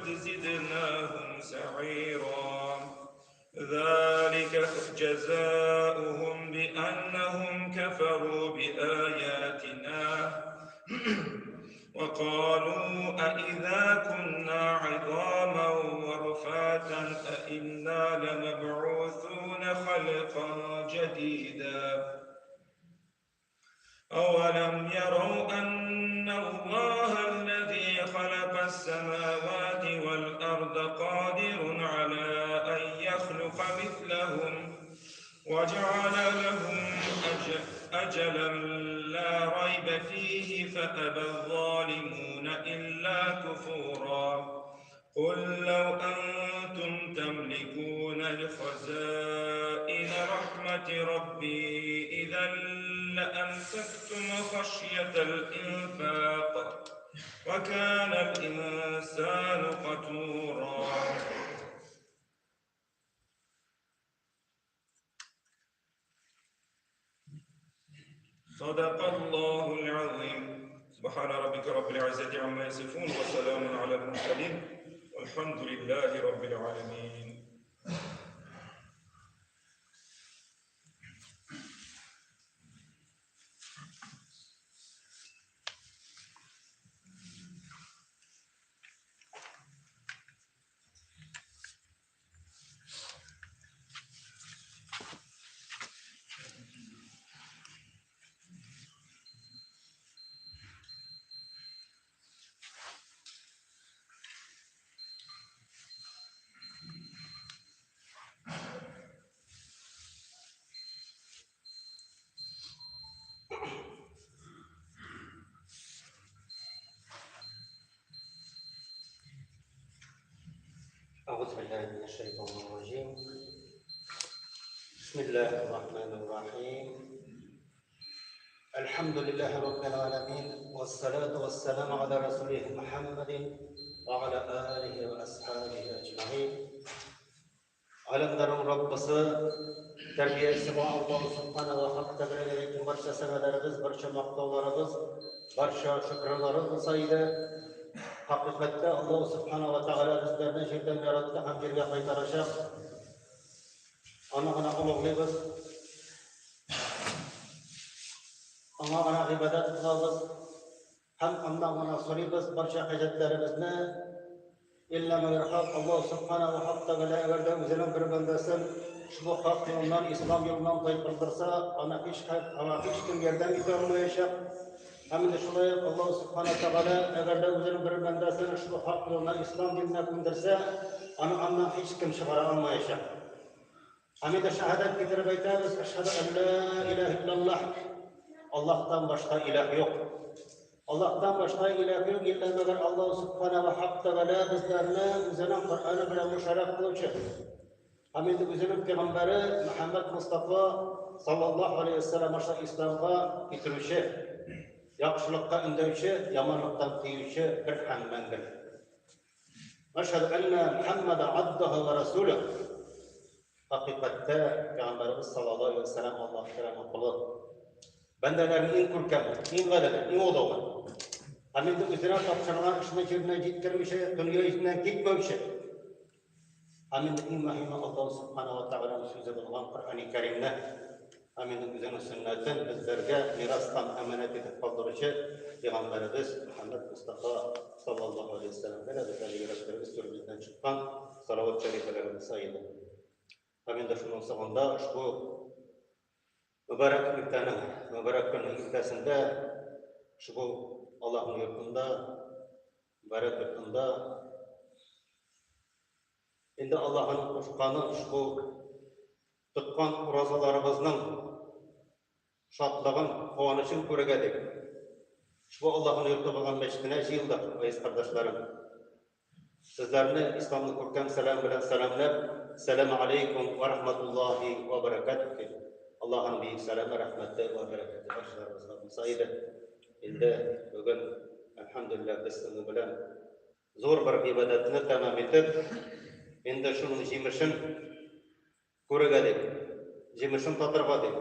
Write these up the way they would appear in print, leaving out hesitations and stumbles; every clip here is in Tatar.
قد زدناهم سعيرا. ذلك جزاؤهم بأنهم كفروا بآياتنا وقالوا أإذا كنا عظاما ورفاتا أإنا لمبعوثون خلقا جديدا. أولم يروا أن الله الذي خلق السماوات والأرض قادر على أن يخلق مثلهم وجعل لهم أجلا لا ريب فيه فأبى الظالمون إلا كفورا. قل لو أنتم تملكون الخزائن رحمة ربي إذا لأمسكتم خشية الإنفاق وكان الإنسان قتورا. صدق الله العظيم. سبحان ربك رب العزة عما يصفون وسلام على المرسلين والحمد لله رب العالمين. أعوذ بالله من الشيطان الرجيم. بسم الله الرحمن الرحيم. الحمد لله رب العالمين والصلاة والسلام على رسوله محمد وعلى آله وأصحابه أجمعين. Alemlerin Rabbisi, terbiyesi ve Allah Subhanahu ve Teala'ya barcha sanalarimiz, barcha maqtovlarimiz, barcha şükürlerimiz olsaydı, haqiqatda Alloh subhanahu va taolo bizlarni yerdan yaratdi ham yerga qaytaracak. Uni g'ana ulug'laymiz. Unga g'ana ibodat qilamiz. Ham undan g'ana so'raymiz barcha hojatlarimizni. Illa mirhaq Alloh subhanahu va taolo agarda o'zining bir bandasini ushbu haq yo'ldan, islom yo'lidan taypirdirsa, ana hech kim yordam eta olmayacak. Hem de şulay Allah subhanahu teala eğer de o'zining bir bandasini ushbu haq yo'ldan, islom dinine ko'ndirsa, ana ondan hech kim chiqara olmayacak. Hem de şehadet getirip aytamiz, eşhedü en la ilahe illallah. Allah'tan başka ilah yok. Allah'tan başka ilah yok. İlla meğer Allah subhanahu ve teala bizlarni o'zining Qur'oni bilan musharraf qiluvchi. Hem de o'zining peyg'ambari Muhammad Mustafa sallallohu alayhi vasallam aşa İslamga getiruvchi, yaxshilikqa undovchi, yomonlikdan tiyuvchi bir hammandir. Aşhadu anna Muhammadan abduhu va rasuluh. Haqiqatda Peygamberimiz sallallohu alayhi vasallam Alloh taoloning quli. Bandalarning eng ko'rkami, eng g'alati, eng ulug'i. Ham endi o'zini topshirilgan ishni yerine yetkazmishi, dunyo yuzidan ketmovchi. Ham endi eng muhimi Alloh subhanahu va taoloning so'zi bo'lgan Qur'oni Karimni, ham endi o'zining sunnatini bizlarga merosdan omonat etib qoldiruvchi Peygamberimiz Muhammad Mustafa sallallohu alayhi vasallamga bizlarning yuraklarimiz to'rimizdan chiqqan salovat sharifalarimiz sayidi. Ham endi shuning so'ngida ushbu mübarek ertaning, mübarek kunning ertasida ushbu Allohning yurtida, mübarek yurtida endi Allohning qo'shqani ushbu tutgan o'rozalarimizning şadlığın, quvonishini ko'rgadik. Ushbu Allohning yurti bo'lgan masjidina yig'ildik, aziz qardoshlarım. Sizlarni islomning ko'rkam salom bilan salomlab, assalomu alaykum va rahmatullohi va barakatuh. Allohning buyuk salomi, rahmati va barakati barchalarimizga bo'lsa edi. Endi bugun alhamdulillah biz sizlar bilan zo'r bir ibodatni tamom etib, endi shuning jemishini ko'rgadik, jemishini tatirgadik.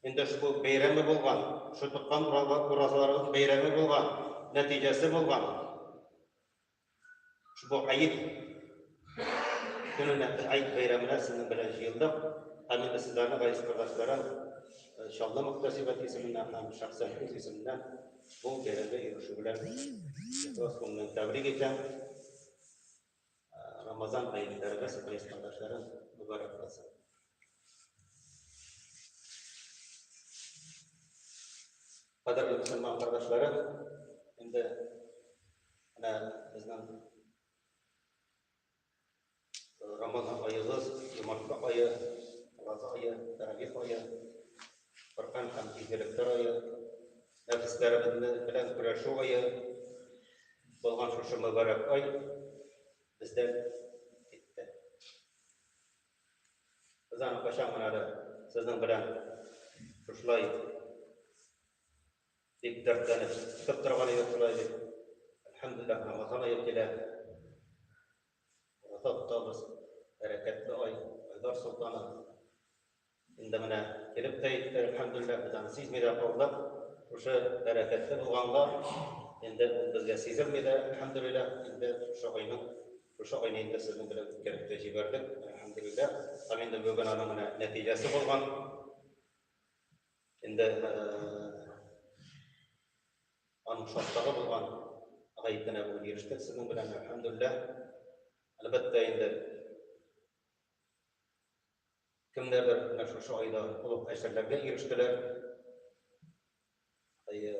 Endi shu bayrami bo'lgan, shu tutgan o'rozalarimiz bayrami bo'lgan, natijasi bo'lgan. Ошбу Гаед көненә, Гаед бәйрәменә сезнең белән җыелдык. Һәм инде сезләрне, газиз кордашларым, Чаллы мөхтәсибәте исеменнән һәм шәхсән үз исемемнән бу бәйрәмгә ирешү белән ихлас күңелдән тәбрик итәм. Рамазан гаетләрегез, газиз кордашларым, мөбарәк булсын. Кадерле мөселман кардәшләрем, инде менә безнең Рамазан аегыз, юмартлык ае, ураза ае, тәравих ае, Коръән һәм изгелекләр ае, нәфесләребезне белән көрәшү ае булган шушы мөбарәк ай бездән китте. Без аны кайчан гына әле сезнең белән шушылай бик дәртләнеп көтеп торган идек шулай дип. Әлхәмдүлилләһ, Рамазан ае килә. Ураза тотабыз. Бәрәкәтле ай, айлар солтаны. Инде менә килеп тә җитте, әлхәмдүлилләһ, без аны сизми дә калдык. Шушы бәрәкәтле булганга, инде ул безгә сизелми дә, әлхәмдүлилләһ, инде шушы айның, шушы айны инде сезнең белән үткәреп тә җибәрдек, әлхәмдүлилләһ. Һәм инде бүген аның менә нәтиҗәсе булган. Инде аның шатлыгы булган гаетенә бүген ирештек сезнең белән, әлхәмдүлилләһ. Әлбәттә инде Кемнәрдер менә шушы айда олуг әҗерләргә ирештеләр. Әйе,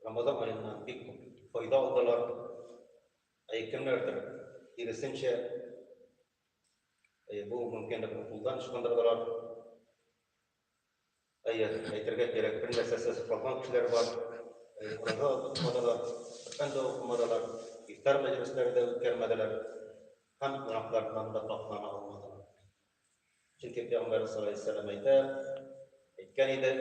Рамазан аеннан бик күп файда алдылар. Әйе, кемнәрдер киресенчә, әйе, бу мөмкинлекне кулдан ычкындырдылар. Әйе, әйтергә кирәк, бер нәрсәсез калган кешеләр бар. Әйе, ураза да тотмадылар, Коръән дә укымадылар, ифтар мәҗлесләре дә үткәрмәделәр һәм гөнаһларыннан да пакьлана алмадылар. Чөнки Пәйгамбәрбез саллаллаһу алейһи ва сәлләм әйтә, әйткән иде,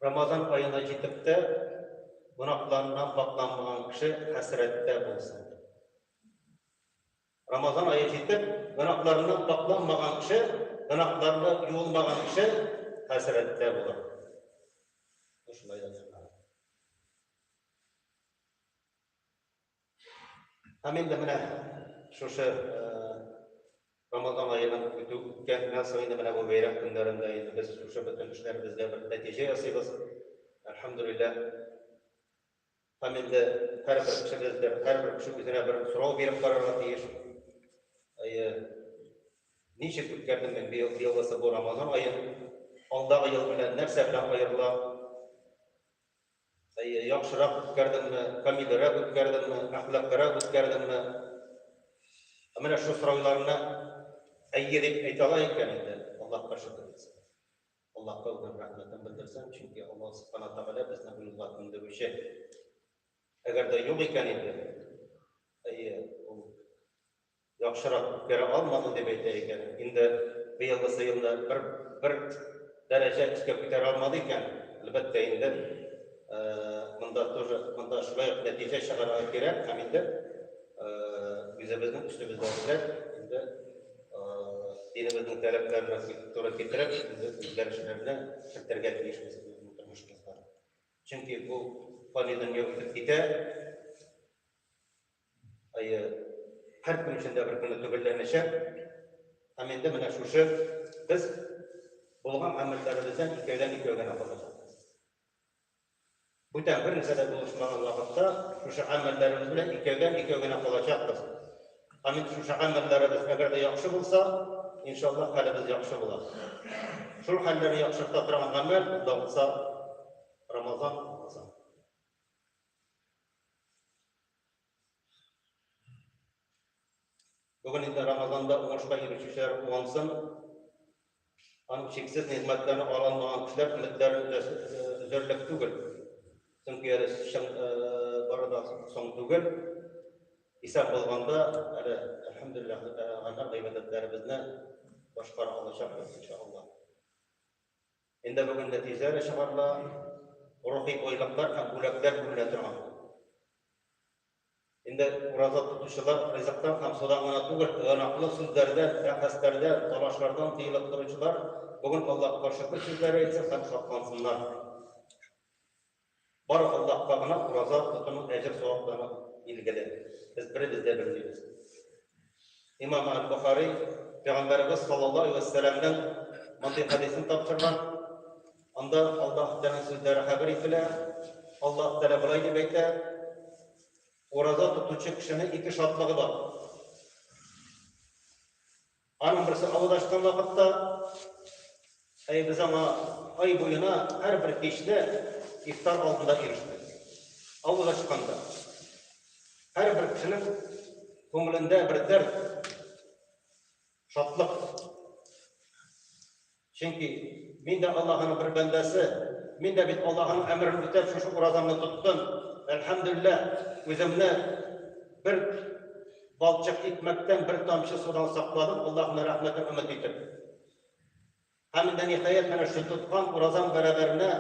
Рамазан аена җитеп тә, гөнаһларыннан пакьланмаган кеше хәсрәттә булсын. Рамазан ае җитеп, гөнаһларыннан пакьланмаган кеше, гөнаһларына юылмаган кеше хәсрәттә булыр. Шулай да җәмәгать. Һәм инде менә шушы Рамазан аеның үтү үткәннән соң инде менә бу бәйрәм көннәрендә инде без шушы бөтен эшләребезгә бер нәтиҗә ясыйбыз. Әлхәмдүлилләһ. Һәм инде һәрбер кешебездер, һәрбер кеше үзенә бер сорау биреп карарга тиеш. Әйе, ничек үткәрдем мин быел быелгысы бу Рамазан аен? Алдагы ел белән нәрсә белән аерыла? Әйе, яхшырак үткәрдеңме, камилрәк үткәрдеңме, әхлаклырак үткәрдеңме? Ә менә шул сорауларны әйе дип әйтә ала икән инде, Аллаһка шөкер итсен. Аллаһка үзенең рәхмәтен белдерсен, чөнки Аллаһ Субхана Тәгалә безне бу юлга күндерүче. Әгәр дә юк икән инде, әйе, ул яхшырак үткәрә алмады дип әйтә икән, инде быелгысы елны бер бер дәрәҗә өскә күтәрә алмады икән, әлбәттә инде, монда тоже монда шулай ук нәтиҗә чыгарырга кирәк һәм инде үзебезнең өстебездә эшләп, инде динебезнең таләпләренә туры китереп, инде үзгәрешләрне кертергә тиешбез үзебезнең тормышыбызга. Чөнки бу фани дөнья үтеп китә. Әйе, һәркем өчен дә бер көнне төгәлләнәчәк. Һәм инде менә шушы без булган гамәлләребездән икәүдән-икәү генә калачакбыз. Бүтән бер нәрсә дә булышмаган вакытта шушы гамәлләребез белән икәүдән-икәү генә калачакбыз. Һәм инде шушы гамәлләребез әгәр дә яхшы булса, иншаллаһ, хәлебез яхшы була. Шул хәлләрне яхшырта торган гамәл, ул да булса Рамазан, Рамазан. Бүген инде Рамазанда уңышка ирешүчеләр куансын. Аның чиксез нигъмәтләрен ала алмаган кешеләр өметләрен өзәрлек түгел. Чөнки әле чын бары да соң түгел. Исән булганда әле әлхәмдүлилләһ гамәл гыйбадәтләребезне башкара алачакбыз иншаллаһ. Инде бүген нәтиҗәләр чыгарыла, рухи байлыклар һәм бүләкләр бүленә торган. Инде ураза тотучылар ризыктан һәм судан гына түгел, гөнаһлы сүзләрдән, бәхәсләрдән, талашлардан тыелып торучылар бүген Аллаһка шөкер сүзләре әйтсен һәм шатлансыннар. Бары Аллаһка гына ураза тотуның әҗер-саваплары билгеле. Без беребез дә белмибез. Имам Аль-Бухари Пәйгамбәребез саллаллаһу алейһи вә сәлләмнең мондый хәдисен тапшырган. Анда Аллаһ Тәгаләнең сүзләре хәбәр ителә. Аллаһ Тәгалә болай дип әйтә: Ураза тотучы кешенең ике шатлыгы бар. Аның берсе авыз ачкан вакытта, әй, без аңа ай буена һәрбер кичне ифтар алдында ирештек. Авыз ачканда. Һәрбер кешенең күңелендә бер дәрт, шатлык. Чөнки мин дә Аллаһының бер бәндәсе, мин дә бит Аллаһының әмерен үтәп шушы уразамны тоттым. Әлхәмдүлилләһ, үземне бер балчык икмәктән, бер тамчы судан сакладым, Аллаһның рәхмәтен өмет итеп. Һәм инде ниһаять менә шул тоткан уразам бәрабәренә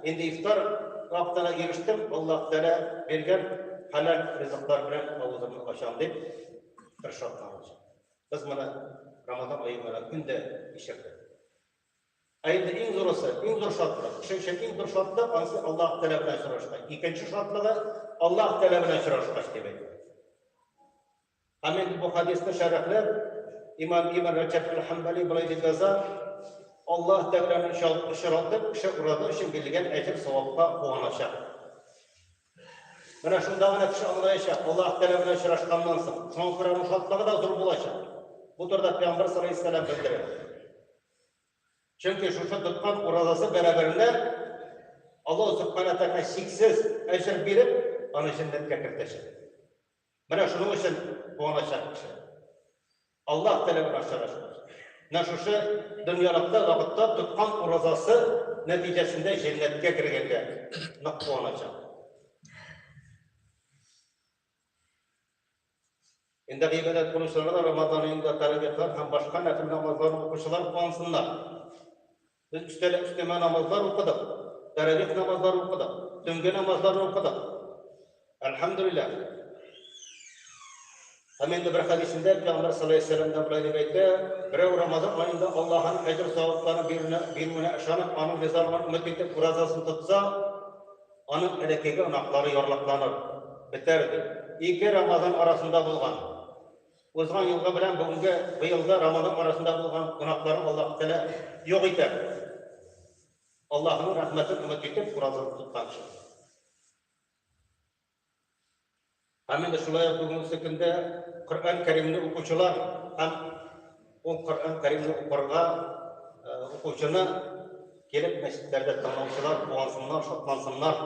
инде ифтар вакытына ирештем, Аллаһ Тәгалә биргән хәләл ризыклар белән авызымны ачам дип бер шатланыч. Без моны Рамазан ае менә көн дә кичердек. Ә инде иң зурысы, иң зур шатлык, кеше өчен иң зур шатлык, анысы Аллаһ Тәгалә белән очрашкач. Икенче шатлыгы Аллаһ Тәгалә белән очрашкач дип әйтә. Һәм инде бу хадисны шәрехләп, имам Ибн Раҗаб әл-Ханбали болай дип яза, Аллаһ Тәгаләне очратып, кеше ураза өчен бирелгән әҗер-савапка куаначак. Менә шунда гына кеше аңлаячак, Аллаһ Тәгалә белән очрашканнан соң. Шуңа күрә аның шатлыгы да зур булачак. Бу турыда Пәйгамбәр саллаллаһу алейһи вәсәлләм белдерә. Чөнки шушы тоткан уразасы бәрабәренә Аллаһ Субхана Тәгалә чиксез әҗер биреп, аны җәннәткә кертәчәк. Менә шуның өчен куаначак кеше. Аллаһ Тәгалә белән очрашкач. Менә шушы дөньялыкта вакытта тоткан уразасы нәтиҗәсендә җәннәткә кергәнгә нык куаначак. Инде гыйбадәт кылучылар да Рамазан аенда тәравихлар һәм башка нәфел намазларын укучылар куансыннар. Без өстәлә өстәмә намазлар укыдык, тәравих намазлары укыдык, төнге намазларны укыдык. Әлхәмдүлилләһ. Һәм инде бер хәдисендә Пәйгамбәр саллаллаһу алейһи вәсәлләм дә болай дип әйтә, берәү Рамазан аенда Аллаһның әҗер-савапларын бирүенә, бирүенә ышанып, аның ризалыгын өмет итеп уразасын тотса, аның элеккеге гөнаһлары ярлыкланыр, бетәр ди. Ике Рамазан арасында булган Узган елгы белән бүгенге быелгы Рамазан арасында булган гөнаһларын Аллаһ Тәгалә юк итәр. Аллаһының рәхмәтен өмет итеп ураза тоткан кеше. Һәм инде шулай ук бүгенге көндә Коръән Кәримне укучылар һәм ул Коръән Кәримне укырга укучыны килеп мәчетләрдә тыңлаучылар куансыннар, шатлансыннар.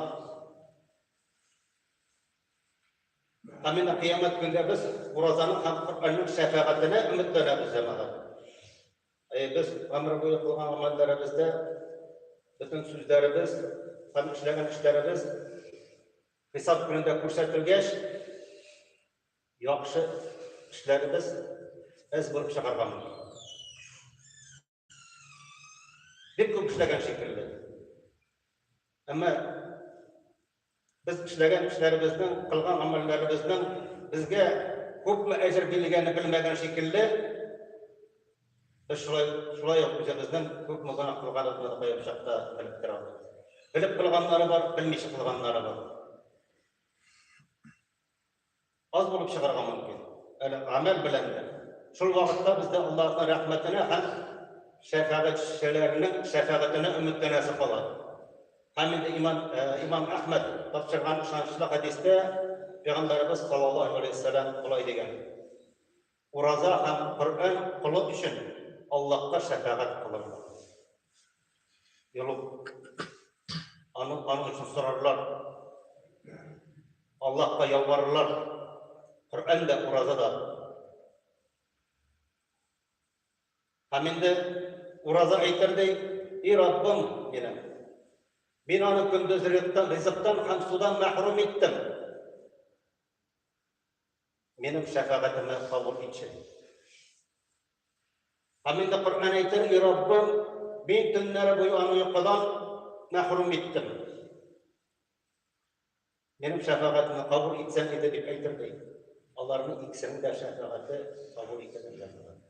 Һәм инде кыямәт көндә без уразаның һәм Коръәннең шәфәгатенә өметләнәбез, җәмәгать. Әй, без гомер буе кылган гамәлләребездә бөтен сүзләребез һәм эшләгән эшләребез хисап көнендә күрсәтелгәч, яхшы эшләребез әз булып чыгарга мөмкин. Бик күп эшләгән шикелле. Әмма без эшләгән эшләребезнең, кылган гамәлләребезнең безгә күпме әҗер бирелгәнен белмәгән шикелле, без шулай, шулай ук үзебезнең күпме гөнаһ кылганыбызны да кайбер чакта белеп тора алмыйбыз. Белеп кылганнары бар, белмичә кылганнары бар. Аз булып чыгарга мөмкин. Әле гамәл белән дә. Шул вакытта бездә Аллаһның рәхмәтенә һәм шәфәгатьчеләренең шәфәгатенә өметләнәсе кала. Һәм инде имам, имам Әхмәд тапшырган ышанычлы хәдистә Пәйгамбәребез саллаллаһу алейһи вәсәлләм болай дигән: Ураза һәм Коръән колы өчен Аллаһка шәфәгать кылырлар. Юлык. Аның, аның өчен сорарлар. Аллаһка ялварырлар. Коръән дә, ураза да. Һәм инде ураза әйтер ди, И Раббым минем, мин аны көндез ризыктан һәм судан мәхрүм иттем. Минем шәфәгатемне кабул итче. Һәм инде Коръән әйтер, И Раббым, мин төннәре буе аны йокыдан мәхрүм иттем. Минем шәфәгатемне кабул итсәң иде, дип әйтер ди. Аларның икесенең дә шәфәгате кабул ителер, җәмәгать.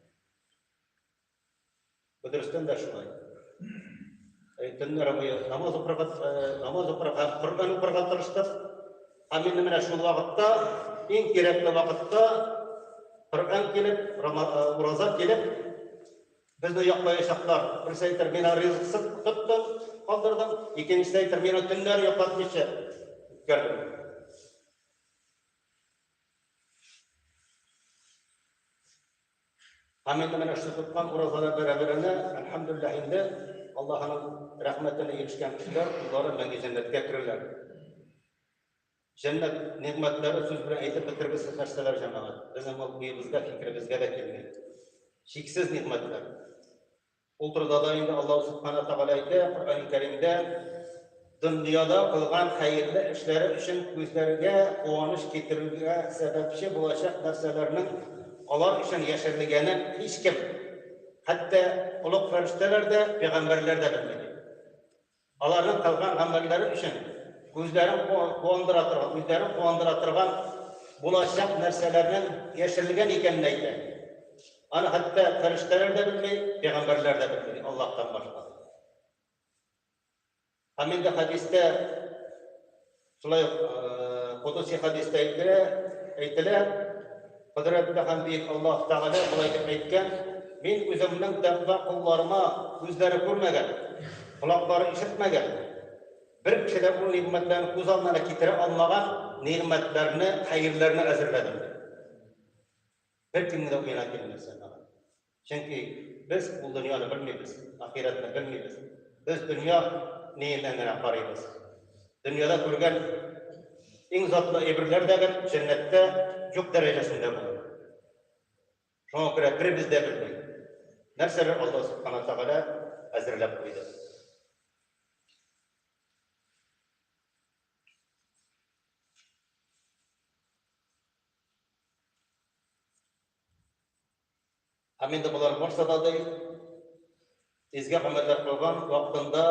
Бу дөрестән дә шулай. Төннәр буе намаз укырга, намаз укырга һәм Коръән укырга тырыштык. Һәм инде менә шул вакытта, иң кирәкле вакытта Коръән килеп, ураза килеп, безне яклаячаклар. Берсе әйтер, мин ризыксыз тоттым, калдырдым. Икенчесе әйтер, мин төннәр йоклатмыйча үткәрдем. Һәм инде менә шушы тоткан уразалар бәрабәренә, әлхәмдүлилләһ инде, Аллаһының рәхмәтенә ирешкән кешеләр, куллары мәңге җәннәткә керерләр. Җәннәт нигъмәтләре сүз белән әйтеп бетергесез нәрсәләр, җәмәгать. Безнең ул уебызга, фикеребезгә дә килми. Чиксез нигъмәтләр. Ул турыда да инде Аллаһу Субхана Тәгалә әйтә, Коръән Кәримдә, дөньяда кылган хәерле эшләре өчен күзләргә куаныч китерүгә сәбәпче булачак нәрсәләрнең алар өчен яшерелгәнен һичкем, хәтта олуг фәрештәләр дә, пәйгамбәрләр дә белми, ди. Аларның кылган гамәлләре өчен күзләрен куандыра торган, үзләрен куандыра торган булачак нәрсәләрнең яшерелгән икәнен әйтә. Аны хәтта фәрештәләр дә белми, пәйгамбәрләр дә белми, Аллаһтан башка. Һәм инде хәдистә шулай ук Кудуси хәдистә әйтелә, әйтелә, Кодрәтле һәм бөек Аллаһ Тәгалә болай дип әйткән, Мин үземнең тәкъва колларыма күзләре күрмәгән, колаклары ишетмәгән, бер кеше дә ул нигъмәтләрне күз алдына да китерә алмаган нигъмәтләрне, хәерләрне әзерләдем, ди. Беркемнең дә уена килмәс, җәмәгать. Чөнки без ул дөньяны белмибез, ахирәтне белмибез. Без дөнья ниеннән генә карыйбыз. Дөньяда күргән иң затлы әйберләр дә бер җәннәттә юк дәрәҗәсендә булыр. Шуңа күрә беребез дә белми. Нәрсәләр Аллаһ Субхана Тәгалә әзерләп куйды. Һәм инде болар барсы да ди, изге гамәлләр кылган вакытында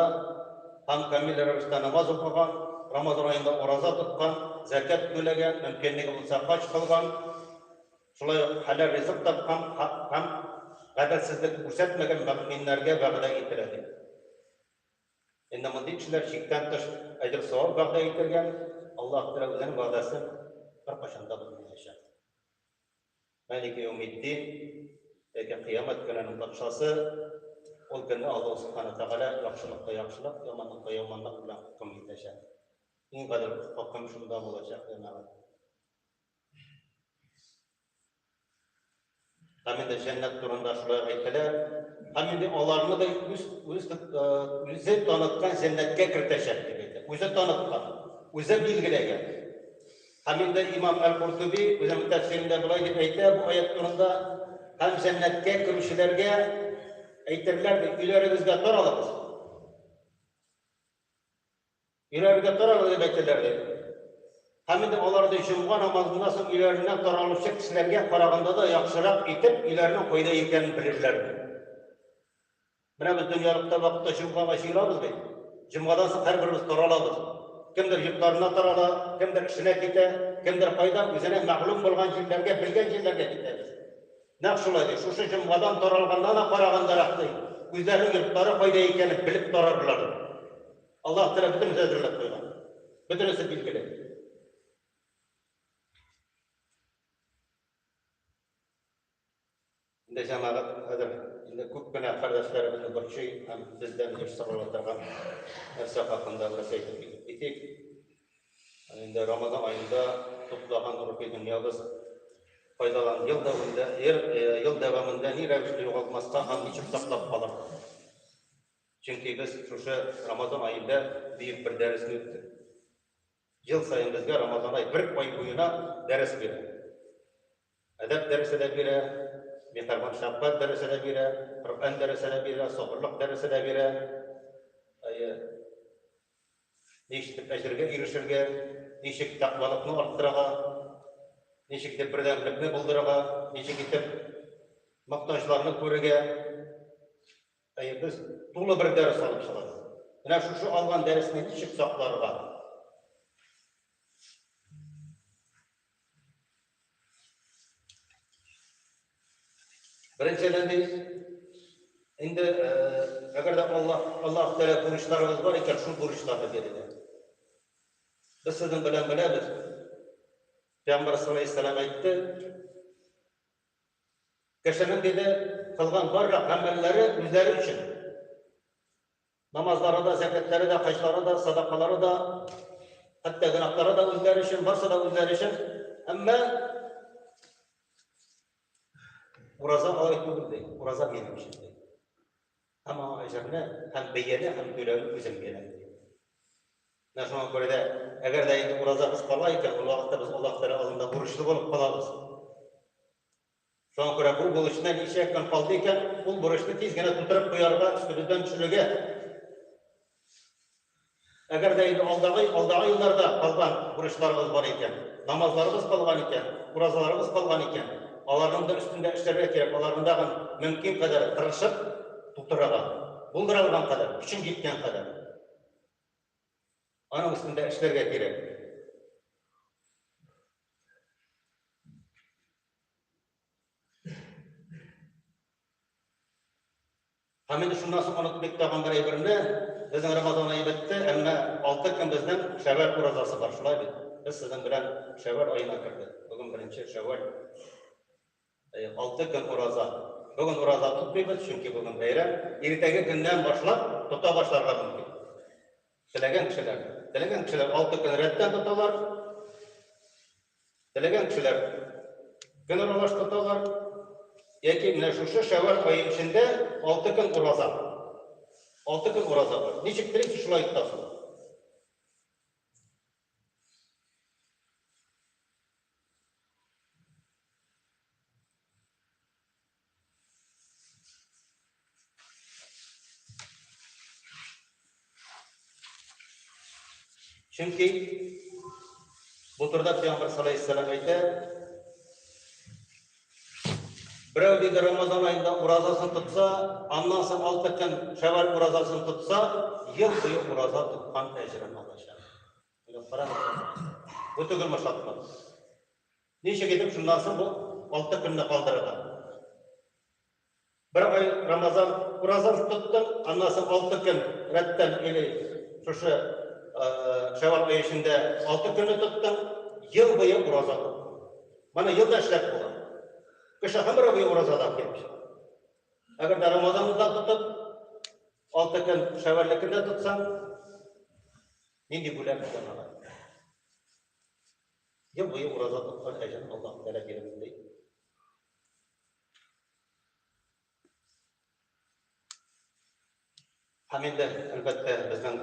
һәм камил рәвештә намаз укыган, Рамазан аенда ураза тоткан, зәкят түләгән, мөмкинлеге булса хаҗ кылган, шулай ук хәләл ризык тапкан һәм гаделсезлек күрсәтмәгән мөэминнәргә вәгъдә ителә ди. Инде мондый кешеләр чиктән тыш әҗер-савап вәгъдә ителгән, Аллаһ Тәгалә үзенең вәгъдәсен беркайчан да бозмаячак. Мәлики яумиддин, яки Кыямәт көненең патшасы, ул көнне Аллаһ Субхана Тәгалә яхшылыкка яхшылык, яманлыкка яманлык белән хөкем итәчәк. Иң гадел хөкем шунда булачак, җәмәгать. Һәм инде җәннәт турында шулай әйтелә. Һәм инде аларны да үз, үз, үзе таныткан җәннәткә кертәчәк дип әйтә. Үзе таныткан, үзе билгеләгән. Һәм инде имам Әл-Куртуби үзенең тәфсирендә болай дип әйтә бу аять турында, Һәм җәннәткә керүчеләргә әйтерләр ди, өйләрегезгә таралыгыз. Өйләрегезгә таралыгыз дип әйтерләр ди. Һәм инде алар ди җомга намазыннан соң өйләренә таралучы кешеләргә караганда да яхшырак итеп өйләренең кайда икәнен белерләр ди. Менә без дөньялыкта вакытта җомгага җыелабыз бит. Җомгадан соң һәрберебез таралабыз. Кемдер йортларына тарала, кемдер эшенә китә, кемдер кайда үзенә мәгълүм булган җирләргә, белгән җирләргә китәбез. Нәкъ шулай ди. Шушы җомгадан таралганнан да карагандарак ди, үзләренең йортлары кайда икәнен белеп тарарлар. Аллаһ Тәгалә бөтенесе әзерләп куйган. Бөтенесе билгеле. Инде җәмәгать хәзер инде күп кенә кардәшләребезне борчый һәм бездән еш сорала торган нәрсә хакында бераз әйтеп китик. Инде Рамазан аенда туплаган рухи дөньябыз файдалан ел дәвамында ел дәвамында ни рәвешле югалтмаска һәм ничек саклап калырга? Чөнки без шушы Рамазан аенда бөек бер дәресне үттек. Ел саен безгә Рамазан ай бер ай буена дәрес бирә. Әдәп дәресе дә бирә, миһербан шәфкать дәресе дә бирә, Коръән дәресе дә бирә, сабырлык дәресе дә бирә. Әйе. Ничек итеп әҗергә ирешергә, ничек тәкъвалыкны арттырырга, ничек итеп бердәмлекне булдырырга, ничек итеп мохтаҗларны күрергә. Әйе, без тулы бер дәрес алып чыгабыз. Менә шушы алган дәресне ничек сакларга? Беренчедән ди, Инде әгәр дә Аллаһ Аллаһ Тәгалә бурычларыбыз бар икән, шул бурычларны бирергә. Без сезнең белән беләбез. Пәйгамбәр саллаллаһу алейһи вәсәлләм әйтте, кешенең диде, кылган барлык гамәлләре үзләре өчен. Намазлары да, зәкәтләре дә, хаҗлары да, садакалары да, хәтта гөнаһлары да үзләре өчен, барсы да үзләре өчен. Әмма ураза алай түгел ди. Ураза минем өчен ди. Һәм аңа әҗерне, һәм бәяне, һәм түләүне үзем бирәм ди. Менә шуңа күрә дә, әгәр дә инде уразабыз кала икән, ул вакытта без Аллаһ Тәгалә алдында бурычлы булып калабыз. Шуңа күрә бу бурычны ничә көн калды икән, ул бурычны тиз генә тутырып куярга, өстебездән төшерергә. Әгәр дә инде алдагы, алдагы елларда калган бурычларыбыз бар икән, намазларыбыз калган икән, уразаларыбыз калган икән, аларның да өстендә эшләргә кирәк, аларны тагын мөмкин кадәр тырышып тутырырга, булдыра алган кадәр, көчең җиткән кадәр. Аның өстендә эшләргә кирәк. Һәм инде шуннан соң онытмыйк тагын бер әйберне, безнең Рамазан ае бетте, әмма 6 көн безнең Шәвәл уразасы бар, шулай бит? Без сезнең белән Шәвәл аена кердек. Бүген беренче Шәвәл. 6 көн ураза. Бүген ураза тотмыйбыз, чөнки бүген бәйрәм. Иртәге көннән башлап тота башларга мөмкин. Теләгән кешеләр, теләгән кешеләр 6 көн рәттән тоталар. Теләгән кешеләр көн аралаш тоталар. Яки менә шушы Шәвәл ае эчендә 6 көн ураза. 6 көн ураза бар. Ничек телисез, шулай тотасыз. Чөнки бу турыда Пәйгамбәр саллаллаһу алейһи әйтә, берәү диде Рамазан аенда уразасын тотса, аннан соң алты көн Шәвәл уразасын тотса, ел буе ураза тоткан әҗерен алачак. Бу түгелме шатлык? Ничек итеп шуннан соң бу алты көнне калдырырга? Бер ай Рамазан уразан тоттың, аннан соң алты көн рәттән или шушы Шәвәл ае эчендә алты көнне тоттың, ел буе ураза тоттың. Моны елда эшләп була. Кеше гомере буе уразада килеп чыга. Әгәр дә Рамазанны да тотып, алты көн Шәвәлнекен дә тотсаң, нинди бүләк икән алар? Ел буе ураза тоткан әҗерен Аллаһ Тәгалә бирер, ди. Һәм инде, әлбәттә, безнең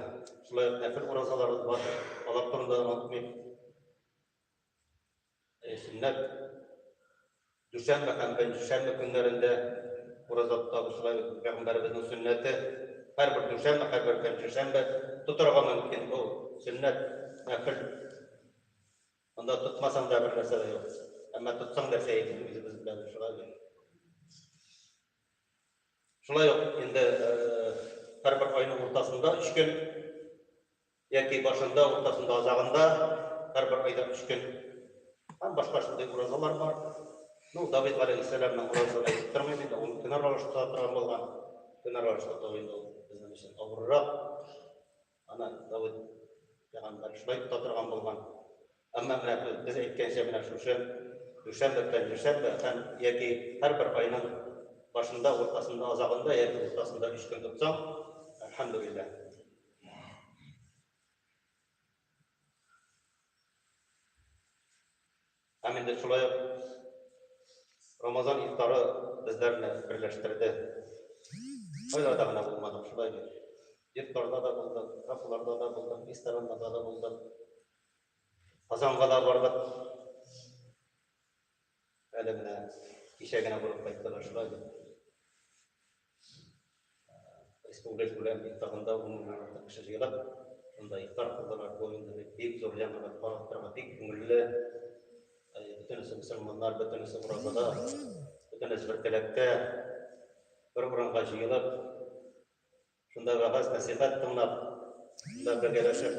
шулай ук нәфел уразаларыбыз бар. Алар турында да онытмыйк. Сөннәт дүшәмбе һәм пәнҗешәмбе көннәрендә ураза тотабыз. Шулай ук пәйгамбәребезнең сөннәте һәрбер дүшәмбе, һәрбер пәнҗешәмбе тотарга мөмкин. Бу сөннәт, нәфел. Анда тотмасаң да бер нәрсә дә юк. Әмма тотсаң нәрсә икәнен үзебез беләбез, шулай бит. Шулай ук инде һәрбер айның уртасында өч көн яки башында, уртасында, азагында һәрбер айда өч көн һәм башка шундый уразалар бар. Ну, Давид галәйһиссәламның уразасын әйтеп тормыйм инде, ул көн аралаш тота торган булган. Көн аралаш тоту инде ул безнең өчен авыррак. Аны Давыт пәйгамбәр шулай тота торган булган. Әмма менә без әйткәнчә, менә шушы дүшәмбе, пәнҗешәмбе һәм яки һәрбер айның башында, уртасында, азагында яки уртасында өч көн тотсаң, әлхәмдүлилләһ. Һәм инде шулай ук Рамазан ифтары безләрне берләштерде. Кайларда гына булмадык, шулай бит. Йортларда да булдык, кафеларда да булдык, рестораннарда да булдык. Казанга да бардык. Әле менә кичә генә барып кайттык, шулай бит. Республика күләм ифтарында ун меңнән артык кеше җыелып, шунда ифтар кылдылар. Бу инде бик зур җәмәгать, карап торырга бик күңелле. Бөтенесе мөселманнар, бөтенесе уразада, бөтенесе бер теләктә, бер урынга җыелып, шунда вәгазь, нәсыйхәт тыңлап, шунда бергәләшеп,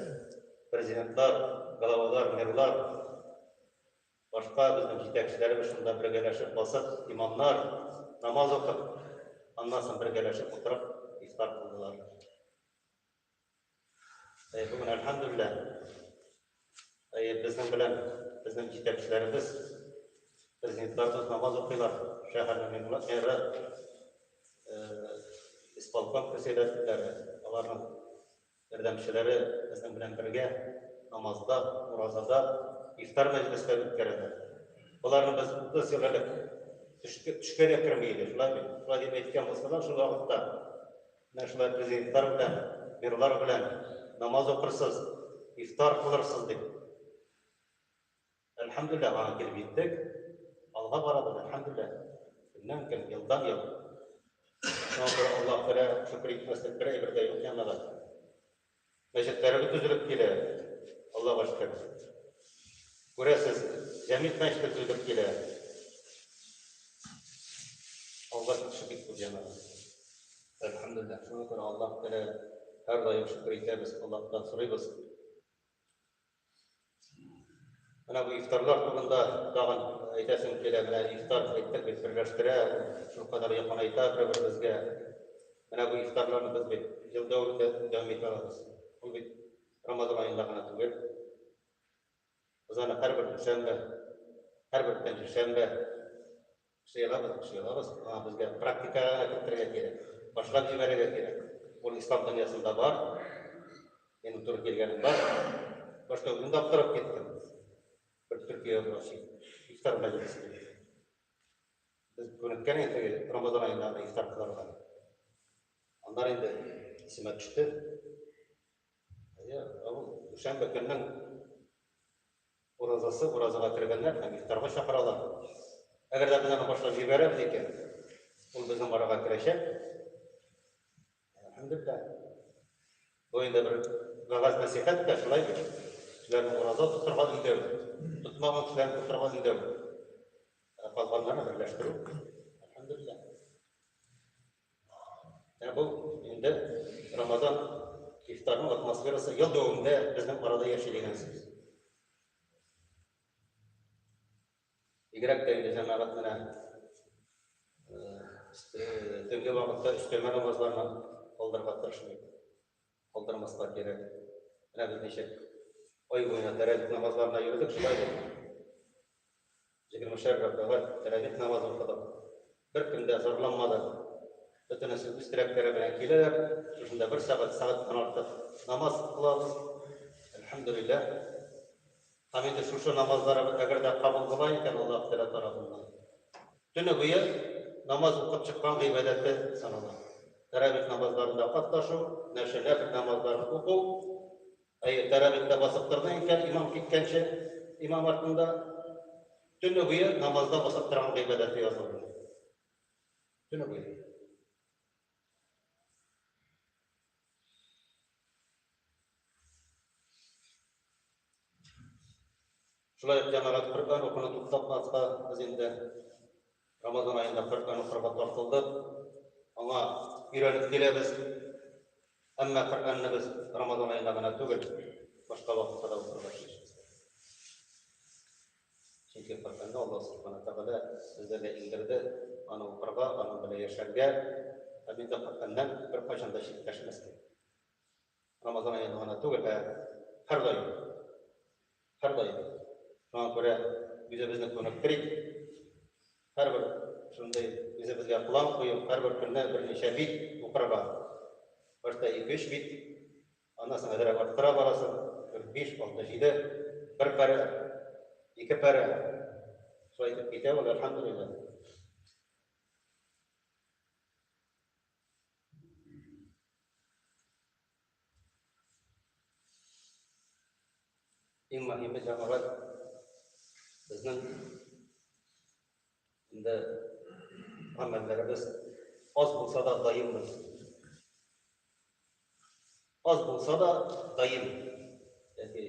президентлар, главалар, мэрлар, Башка безнең җитәкчеләребез шунда бергәләшеп басып, имамнар намаз укып, Аннан соң бергәләшеп утырып ифтар кылдылар. Бүген, әлхәмдүлилләһ, безнең белән безнең җитәкчеләребез, президентларыбыз намаз укыйлар. Шәһәрнең мэры, исполком председательләре, аларның ярдәмчеләре безнең белән бергә намазда, уразада, ифтар мәҗлесләре үткәрәләр. Боларны без 30 ел элек төшкә дә керми иде, шулай бит? Шулай дип әйткән булсалар, шул вакытта менә шулай президентлар белән, мэрлар белән намаз укырсыз, ифтар кылырсыз дип. Әлхәмдүлилләһ, аңа килеп җиттек. Алга барабыз, әлхәмдүлилләһ. Көннән көн, елдан ел. Шуңа күрә Аллаһ Тәгалә шөкер итмәслек бер әйбер дә юк, җәмәгать. Мәчетләребез төзелеп килә, Аллаһка шөкер. Күрәсез, Җәмигъ мәчете төзелеп килә. Алга китеше бик күп, җәмәгать. Әлхәмдүлилләһ. Шуңа күрә Аллаһ Тәгалә һәрдаим шөкер итәбез, Аллаһтан сорыйбыз. Менә бу ифтарлар турында тагын әйтәсем килә. Менә ифтар әйттек бит, берләштерә, шулкадәр якынайта бер-беребезгә. Менә бу ифтарларны без бит ел дәвамында дәвам итә алабыз. Ул бит Рамазан аенда гына түгел. Без аны һәрбер дүшәмбе, һәрбер пәнҗешәмбе җыелабыз, җыелабыз. Аңа безгә практикага гына кертергә кирәк, башлап җибәрергә кирәк. Ул ислам дөньясында бар. Минем туры килгәнем бар. Башта үзем дә аптырап киттем. Бер Төркия врачы ифтар мәҗлесе. Без күнеккән инде Рамазан аенда гына ифтар кылырга. Аннары инде исемә төште. Әйе, ул дүшәмбе көннең Уразасы, уразага кергәннәр һәм ифтарга чакыралар. Әгәр дә без аны башлап җибәрәбез икән, ул безнең арага керәчәк. Әлхәмдүлилләһ. Бу инде бер вәгазь нәсихәт тә шулай бит. Кешеләрне ураза тотырга өндәү, тотмаган кешеләрне тотырга өндәү. Ә калганнарны берләштерү. Әлхәмдүлилләһ. Ә бу инде Рамазан ифтарның атмосферасы ел дәвамында безнең арада яши дигән сүз. Бигрәк тә инде җәмәгать менә төнге вакытта өстәмә намазларны калдырырга тырышмый. Калдырмаска кирәк. Менә без ничек ай буена тәрәвих намазларына йөрдек, шулай бит. Егермешәр рәкәгать тәрәвих намазы укыдык. Беркем дә зарланмады. Бөтенесе үз теләкләре белән киләләр. Шушында бер сәгать, сәгатьтән артык намаз кылабыз. Әлхәмдүлилләһ. Һәм инде шушы намазларыбыз әгәр дә кабул була икән Аллаһ Тәгалә тарафыннан, төне буе намаз укып чыккан гыйбадәте санала. Тәравих намазларында катнашу, нәфел намазларын уку, әйе, тәравихта басып тордың икән, имам киткәнче, имам артында төне буе намазда басып торган гыйбадәте язылды. Төне буе. Шулай ук җәмәгать Коръән укуны туктатмаска, без инде Рамазан аенда Коръән укырга тартылдык. Аңа өйрәнеп киләбез. Әмма Коръәнне без Рамазан аенда гына түгел, башка вакытта да укырга тиешбез. Чөнки Коръәнне Аллаһ Субхана Тәгалә безләргә иңдерде, аны укырга, аның белән яшәргә һәм инде Коръәннән беркайчан да читләшмәскә. Рамазан аенда гына түгел, ә һәрдаим. Һәрдаим. Шуңа күрә үзебезне күнектерик. Һәрбер шундый үзебезгә план куеп, һәрбер көнне берничә бит укырга. Башта 2-3 бит, аннан соң әзрәк арттыра барасың. 4, 5, 6, 7, бер пәрә, ике пәрә. Шулай итеп китә ул, әлхәмдүлилләһ. Иң мөһиме җәмәгать безнең инде гамәлләребез аз булса да даим булсын. Аз булса да даим. Яки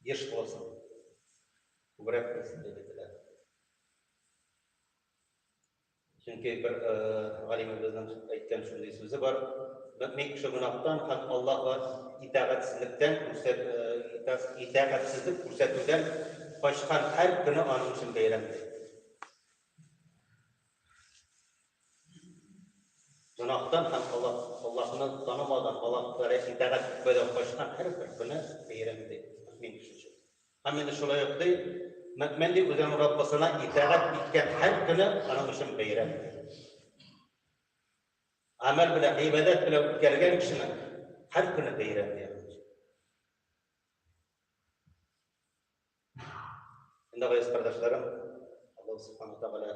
еш булсын. Күбрәк булсын дип әйтелә. Чөнки бер галимебезнең әйткән шундый сүзе бар: Мөэмин кеше гөнаһтан һәм Аллаһка итагатьсезлектән күрсәт итагатьсезлек күрсәтүдән качкан һәр көне аның өчен бәйрәм, ди. Гөнаһтан һәм Аллаһ, Аллаһны танымаудан, Аллаһ Тәгаләгә итагать итмәүдән качкан һәрбер көне бәйрәм, ди, мөэмин кеше өчен. Һәм инде шулай ук, ди, мөэмин, ди, үзенең Раббысына итагать иткән һәр көне аның өчен бәйрәм, ди. Гамәл белән, гыйбадәт белән үткәргән кешенең һәр көне бәйрәм, ди. Инде газиз кардәшләрем, Аллаһ Субхану Тәгалә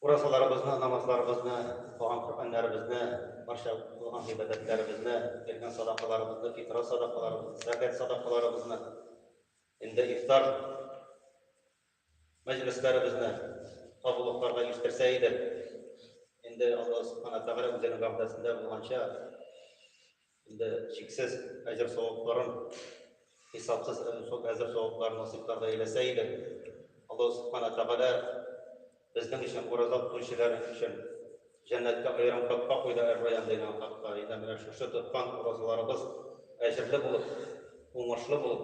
уразаларыбызны, намазларыбызны, укыган Коръәннәребезне, барча кылган гыйбадәтләребезне, биргән садакаларыбызны, фитра садакаларыбызны, зәкят садакаларыбызны, инде ифтар мәҗлесләребезне кабуллыкларга ирештерсә иде. Инде Аллаһ Субхану Тәгалә үзенең вәгъдәсендә булганча, Инде чиксез әҗер-савапларын, хисапсыз әҗер-савапларын насыйпларда әйләсә иде. Аллаһ Субхана Тәгалә безнең өчен, ураза тотучылар өчен җәннәткә аерым капка куйды, Әр-Райян дигән капка. Инде менә шушы тоткан уразаларыбыз әҗерле булып, уңышлы булып,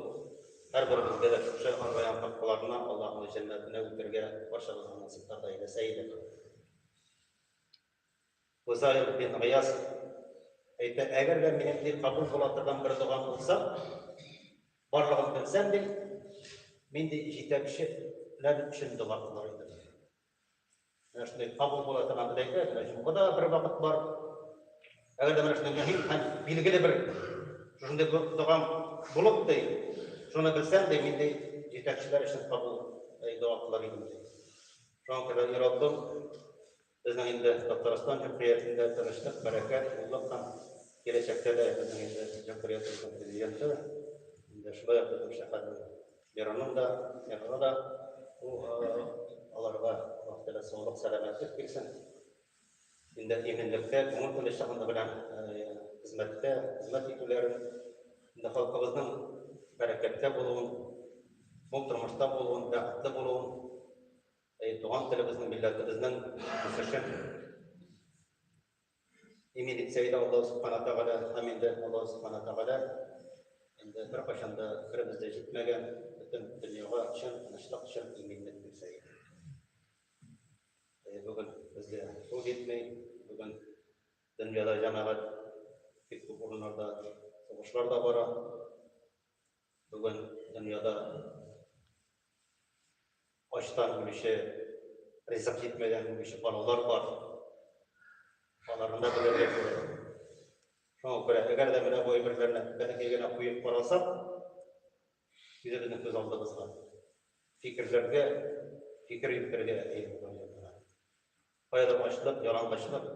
һәрберебезгә дә шушы Әр-Райян капкаларына, Аллаһның җәннәтенә үтәргә барчабызга насыйпларда әйләсә иде. Фузайл бин Гыяз әйтә, әгәр дә минем ди кабул була торган бер догам булса, барлыгын белсәм ди, мин ди җитәкчеләр өчен дога кылыр идем. Менә шундый кабул була торган бер әйтә, менә җомгада бер вакыт бар. Әгәр дә менә шундый мөһим һәм билгеле бер шушындый догам булып ди, шуны белсәм ди, мин ди җитәкчеләр өчен кабул дога кылыр идем ди. Шуңа күрә, и Раббым, Безнең инде Татарстан җөмһүриятендә тынычлык, бәрәкәт, муллык һәм киләчәктә дә безнең инде җөмһүриятебезнең президенты, инде шулай ук безнең шәһәрнең мэрының да, мэрына да аларга Аллаһ Тәгалә саулык, сәламәтлек бирсен. Инде иминлектә, күңел тынычлыгында белән хезмәттә, хезмәт итүләрен, инде халкыбызның бәрәкәттә булуын, мул тормышта булуын, бәхетле булуын Әй, туган телебезнең, милләтебезнең үсешен имин итсә иде Аллаһ Субхана Тәгалә һәм инде Аллаһ Субхана Тәгалә инде беркайчан да беребез дә җитмәгән бөтен дөньяга чын тынычлык, чын иминлек бирсә иде. Әй, бүген безгә шул җитми, бүген дөньяда җәмәгать бик күп урыннарда сугышлар да бара. Бүген дөньяда Ачтан үлүче, ризык җитмәүдән үлүче балалар бар. Аларны да белергә кирәк. Шуңа күрә, әгәр дә менә бу әйберләрне бәләкәй генә куеп карасак, үзебезнең күз алдыбызга, фикерләргә, фикер йөртергә әйе булган. Каядыр ачлык, ялангачлык,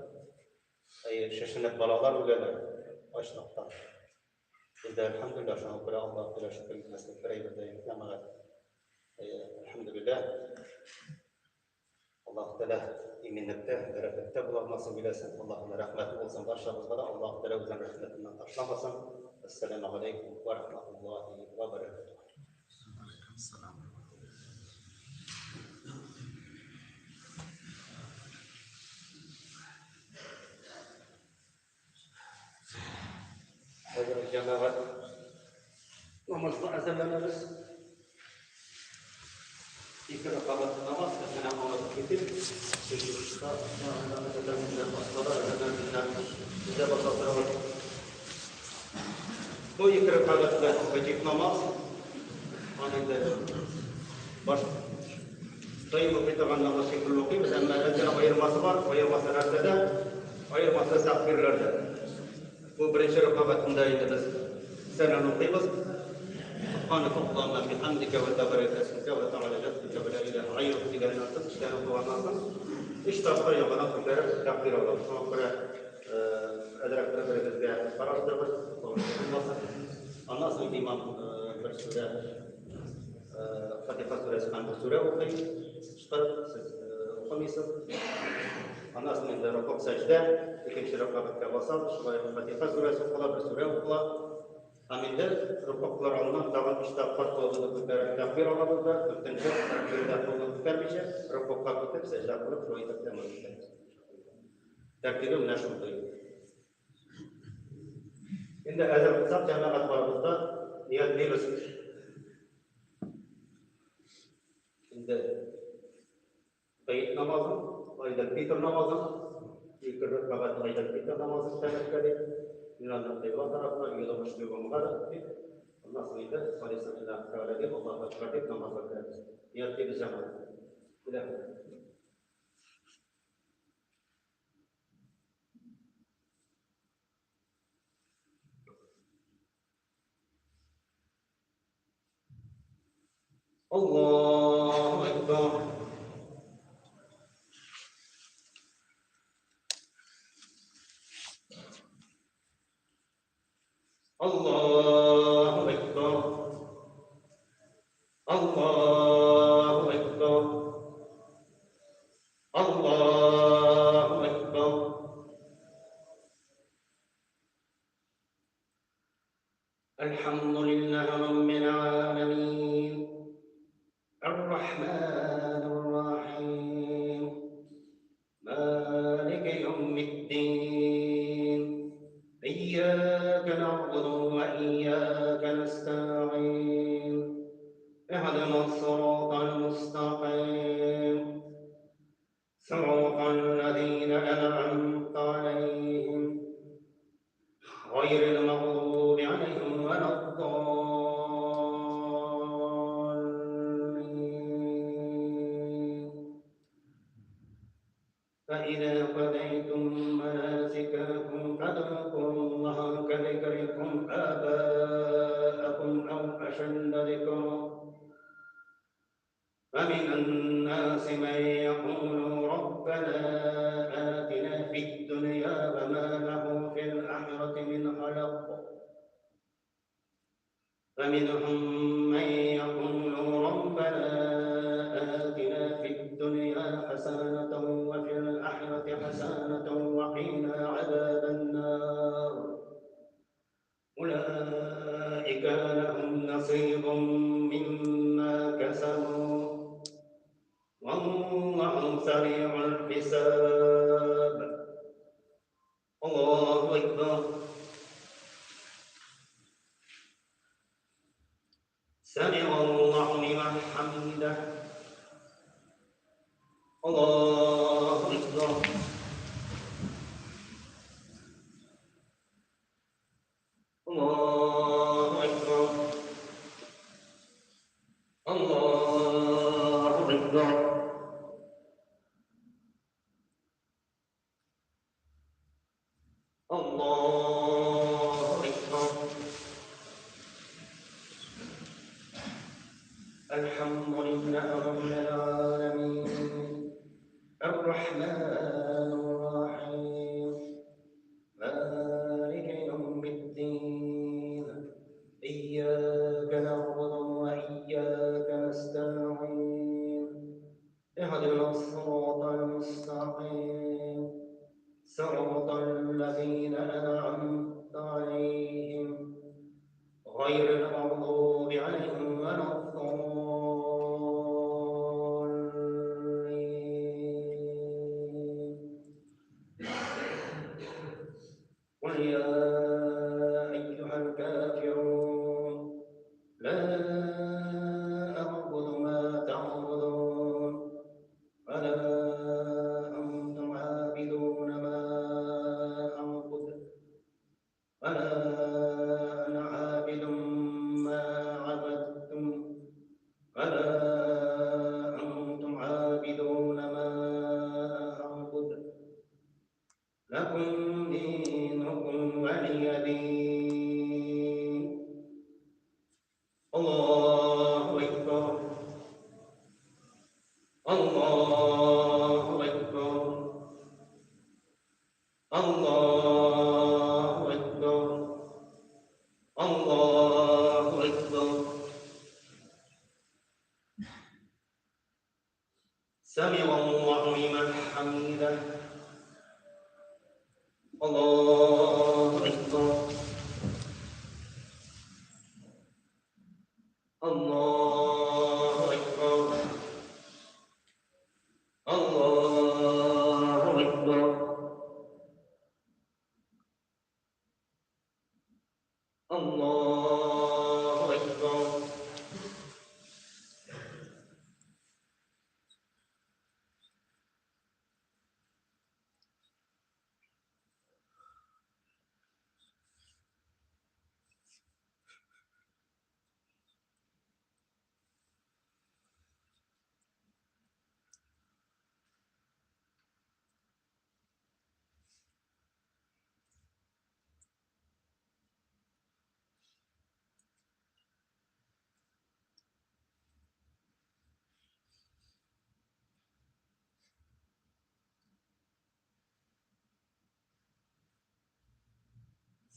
әйе, шешенеп балалар үләләр ачлыктан. Бездә, әлхәмдүлилләһ, шуңа күрә Аллаһ Тәгалә шөкер итмәслек бер әйбер дә юк, җәмәгать. Әйе, әлхәмдүлилләһ. Аллаһ Тәгалә иминлектә, бәрәкәттә булыр насыйп иләсен. Аллаһның рәхмәте булсын барчабызга да. Аллаһ Тәгалә үзенең рәхмәтеннән ташламасын. Ассаламу алейкум ва рахматуллаһи ва баракатуһ. Алейкум Хәзер җәмәгать намазга әзерләнәбез. Ике рәкәгать намаз, менә аңлатып китим. Чөнки кышта әзерләнгәннәр, аслада әзерләнгәннәр бездә баса торабыз. Бу ике рәкәгатьле ваҗиб намаз. Аны инде баш даим укый торган намаз шикелле укыйбыз, әмма әзгенә аермасы бар, аермасы нәрсәдә? Аермасы тәкбирләрдә. Бу беренче рәкәгатендә инде без сәнән укыйбыз. Субханaka Аллаһумма бихамдика ва табарaka исмука ва та'ала җәддука ва ла илаһа гайрук дигәннән соң, эшләрен укыганнан соң, өч тапкыр яңадан күтәреп тәкбир алабыз. Шуңа күрә әзрәк бер-беребезгә караштырбыз, булмасын. Аннан соң имам бер сүрә Фатиха сүрәсе һәм бер сүрә укый. Чыгарып, сез укымыйсыз. Аннан соң инде рокук сәҗдә, икенче рәкәгатькә басабыз, шулай ук Фатиха сүрәсе укыла, бер сүрә укыла. Һәм инде рокуклар алыннан тагын өч тапкыр кулыбызны күтәреп тәкбир алабыз да, дүртенче тәкбирдә кулны күтәрмичә, рокукка китеп, сәҗдә кылып, шулай итеп тәмам итәбез. Тәртибе менә шундый. Инде әзер булсак, җәмәгать барыбыз да ниятлибез. Инде Гает намазын, Гайдел фитр намазын. Ике рәкәгать Гайдәл фитр намазы үтәмәскә дип, мин аны кыйбла тарафына йолым дип, аннан соң инде Салисан Аллаһ Тәгалә дип, Аллаһу әкбәр дип намазга керәбез. Ниятлибез җәмәгать. Илаһи. Allahu Ekber. Allahu Ekber. Allahu Ekber. Allahu Ekber. الحمد لله رب العالمين الرحمن الرحيم مالك يوم الدين إياك نعبد وإياك نستعين اهدنا الصراط المستقيم صراط الذين أنعمت عليهم غير المغضوب عليهم ولا الضالين. فإذا قضيتم مناسككم فاذكروا الله كذكركم آباءكم أو أشد ذكرا. فمن الناس من يقول ربنا آتنا في الدنيا وما له في الآخرة من خلق. فمنهم من يقول ربنا آتنا في الدنيا حسنة وفي الآخرة حسنة وقنا عذاب النار. أولئك لهم نصيب مما كسبوا والله سريع الحساب. الله أكبر. سمع الله لمن حمده. الله أكبر. الله أكبر. الله أكبر. الله أكبر. الحمد لله رب العالمين الرحمن الرحيم مالك يوم الدين إياك نعبد وإياك نستعين اهدنا الصراط المستقيم صراط الذين أنعمت عليهم غير المغضوب عليهم ولا الضالين. قل يا أيها الكافرون لا أعبد ما تعبدون ولا أنتم عابدون ما أعبد ولا أنا عابد ما عبدتم ولا أنتم عابدون ما أعبد لكم دينكم ولي دين. الله أكبر. الله أكبر. الله أكبر. الله أكبر. سمع الله لمن حمده. الله أكبر. الله أكبر. الله أكبر. الله أكبر.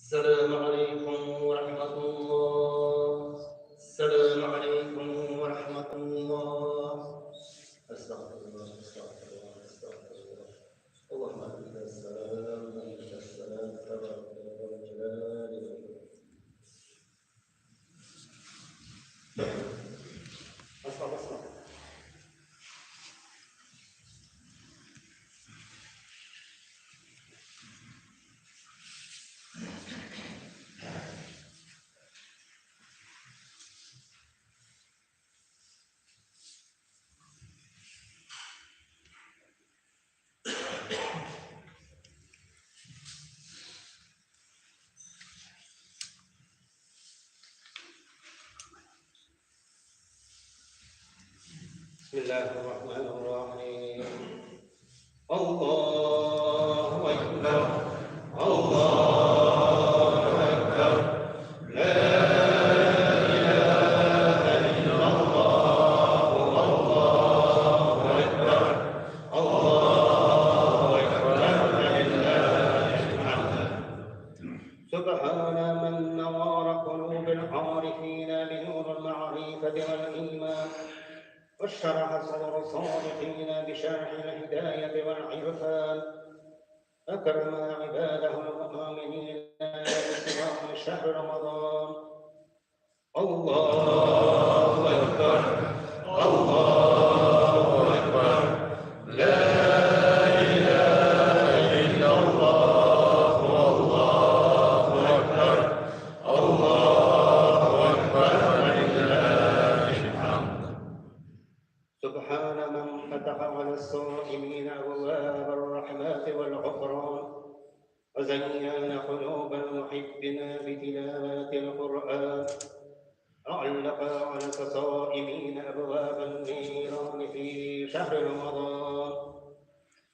السلام عليكم ورحمة الله. السلام عليكم ورحمة الله. أستغفر الله، أستغفر الله، أستغفر الله. اللهم أنت السلام ومنك السلام، تبارك يا ذا الجلال والإكرام. أصبر أصبر. بسم الله الرحمن الرحيم. الله أكبر، الله أكبر، لا إله إلا الله، الله أكبر، الله أكبر، ولله الحمد. سبحان من نور قلوب العارفين بنور المعرفة والإيمان، وشرح صدر الصادقين بشرح الهداية والعرفان، أكرم عباده المؤمنين بصيام شهر رمضان. الله أكبر، الله أكبر، لا إله إلا الله، والله أكبر، الله أكبر، ولله الحمد. سبحان من فتح على الصائمين أبواب الرحمات والغفران، وزين قلوب المحبين بتلاوة القرآن، أعلق على الصائمين أبواب النيران في شهر رمضان.